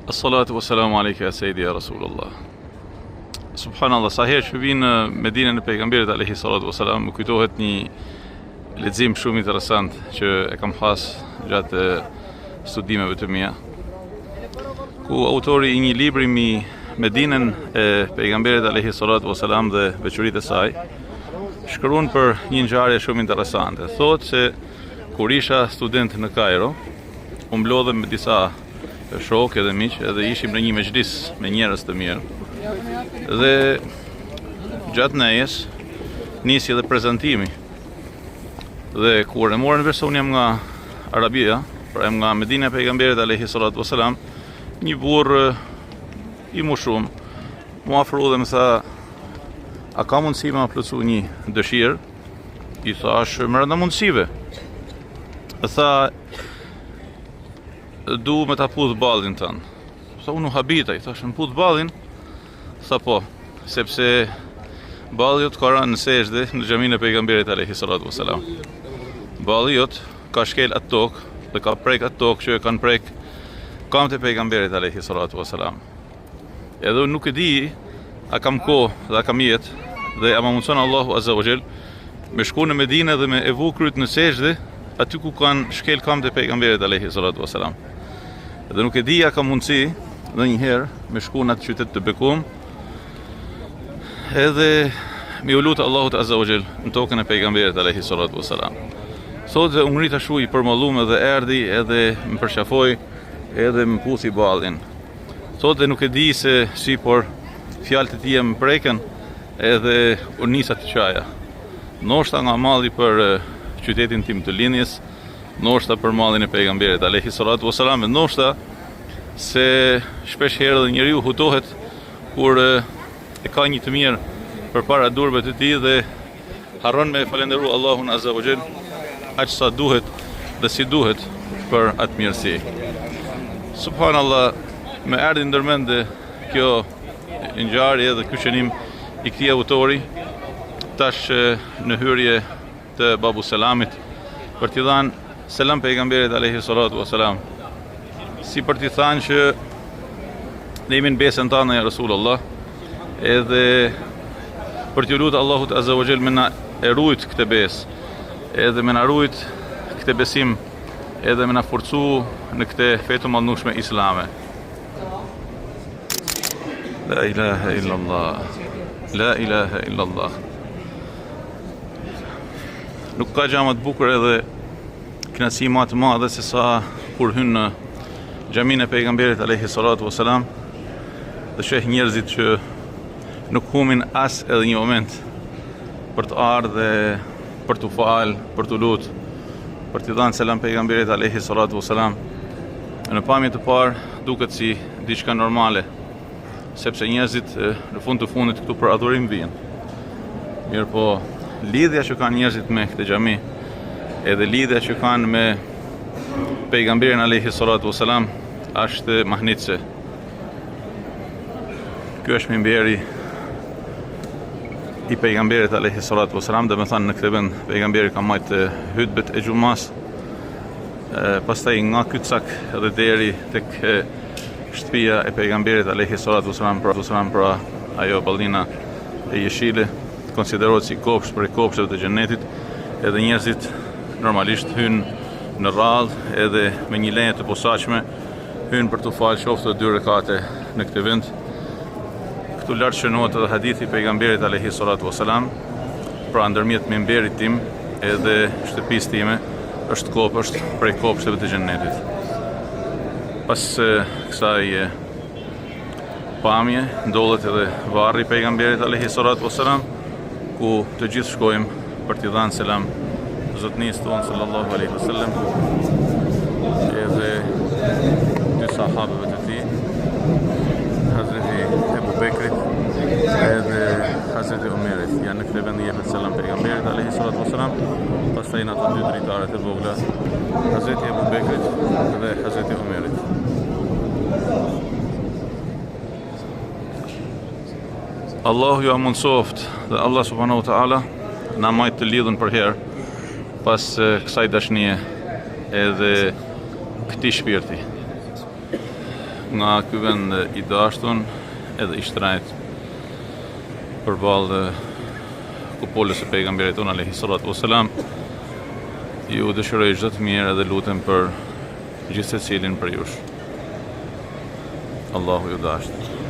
Assalatu wassalamu alejke ya Sejdi ya Rasulullah. Subhanallah, sa herë që vij në Medinën e pejgamberit alayhi salatu wassalam, më kujtohet një lexim shumë interesant që e kam has gjatë studimeve të mia. Ku autori i një libri mi Medinën e pejgamberit alayhi salatu wassalam dhe veçoritë e saj, shkruan për një ngjarje shumë interesante. Thotë se kur isha student në Kairo, u mblodhëm me disa shokë edhe miq edhe ishim në një mexhlis me njerëz të mirë. Dhe gjatë nejes nisi edhe prezantimi. Dhe kur e morën vesh se unë jam nga Arabia, pra jam nga Medina e pejgamberit alayhi salatu wasalam, një burrë i moshum m'u afru dhe më tha a ka mundësi me ma plotësu një dëshirë? I thashë mrenda mundësive. Tha Du me ta puth ballin tënd. Tha unë u habita, i thashë më puth ballin? Tha po, sepse balli jot ka rënë në sexhde në xhaminë e pejgamberit alayhi salatu wasalam. Balli jot ka shkel atë tokë dhe ka prek atë tokë që e kanë prek kamët e pejgamberit alayhi salatu wasalam. Edhe unë nuk e di a kam kohë dhe a kam jetë dhe a ma mundëson Allahu Azza wa Jell me shku në Medine dhe me e vu kryt në sexhde aty ku kanë shkel kamët e pejgamberit alayhi salatu wasalam. Dhe nuk e di a kam mundësi ndonjëherë me shku në atë qytet të bekum edhe me iu lutë Allahut Azza wa Jell në tokën e pejgamberit alayhi salatu wasalam. Thotë dhe u ngrita shu i përmallume dhe erdhi edhe më përqafoi edhe më puthi ballin. Thotë dhe nuk e di se si, por fjalët e tija më prekën edhe u nisa të qaja. Ndoshta nga malli për qytetin tim të lindjes, ndoshta për mallin e pejgamberit alayhi salatu wasalam, ndoshta se shpesh herë dhe njeriu hutohet kur e ka një të mirë përpara duarve të tij dhe Harron me e falenderu Allahun Azza wa Jell aq sa duhet dhe si duhet për atë mirësi. Subhanallah, më erdhi ndërmend kjo ngjarje dhe ky shënim i këtij autori tash në hyrje të Babu Selamit për t'i dhanë selam pejgamberit alayhi salatu wasalam si për t'i thanë që ne jemi në besën tande ja Rasulullah edhe për t'iu lutë Allahut Azza wa Jell me na e rujt këtë besë edhe me na rujt këtë besim edhe me na forcu në këtë fe të madhnushme islame La ilaha illallah La ilaha illallah Nuk ka gja ma të bukur edhe Kënaqësi ma të madhe se sa kur hyn në xhaminë e pejgamberit alayhi salatu wasalam dhe sheh njerëzit që nuk humin as edhe një moment për të ardhë dhe për t'u falë, për t'u lutë, për t'i dhënë selam pejgamberit alayhi salatu wasalam. Në pamje të parë duket si diçka normale, sepse njerëzit në fund të fundit këtu për adhurim vijnë. Mirëpo, lidhja që kanë njerëzit me këtë xhami, edhe lidhja që kanë me pejgamberin alayhi salatu wasalam është mahnitëse. Ky është mimberi i pejgamberit alayhi salatu wasalam, domethënë në këtë vend pejgamberi ka majtë hutbet e xhumas. Pastaj nga ky cak edhe deri tek Shtëpia e pejgamberit alayhi salatu wasalam pra wasalam pra ajo ballina e jeshile konsiderohet si kopsht prej kopshteve të xhenetit edhe njerëzit normalisht hynë në radhë edhe me një leje të posaçme hynë për t'u falë qoftë dy rekate në këtë vend. Këtu lart shënohet edhe hadithi i pejgamberit alayhi salatu wasalam, pra ndërmjet mimberit tim edhe shtëpisë time është kopsht prej kopshteve të xhenetit. Pas kësaj pamje ndodhet edhe varri i pejgamberit alayhi salatu wasalam, ku të gjithë shkojmë për t'i dhënë selam zotnisë tonë sallallahu alaihi wasallam edhe dy sahabëve të tij Hazreti Ebu Bekrit edhe Hazreti Omerit janë në këtë vend i jepet selam pejgamberit alayhi salatu wasalam pastaj në ato dy dritaret e vogla Hazreti Ebu Bekrit dhe Hazreti Omerit Allahu jua mundësoftë dhe Allah subhanahu wa taala na majtë të lidhun përherë pas kësaj dashnie edhe këtij shpirti. Nga ky vend i dashtun edhe i shtrejt përballë kupolës së pejgamberit tonë alayhi salatu wasalam ju dëshiroj çdo të mirë edhe lutem për gjithsecilin prej jush. Allahu ju dashtë.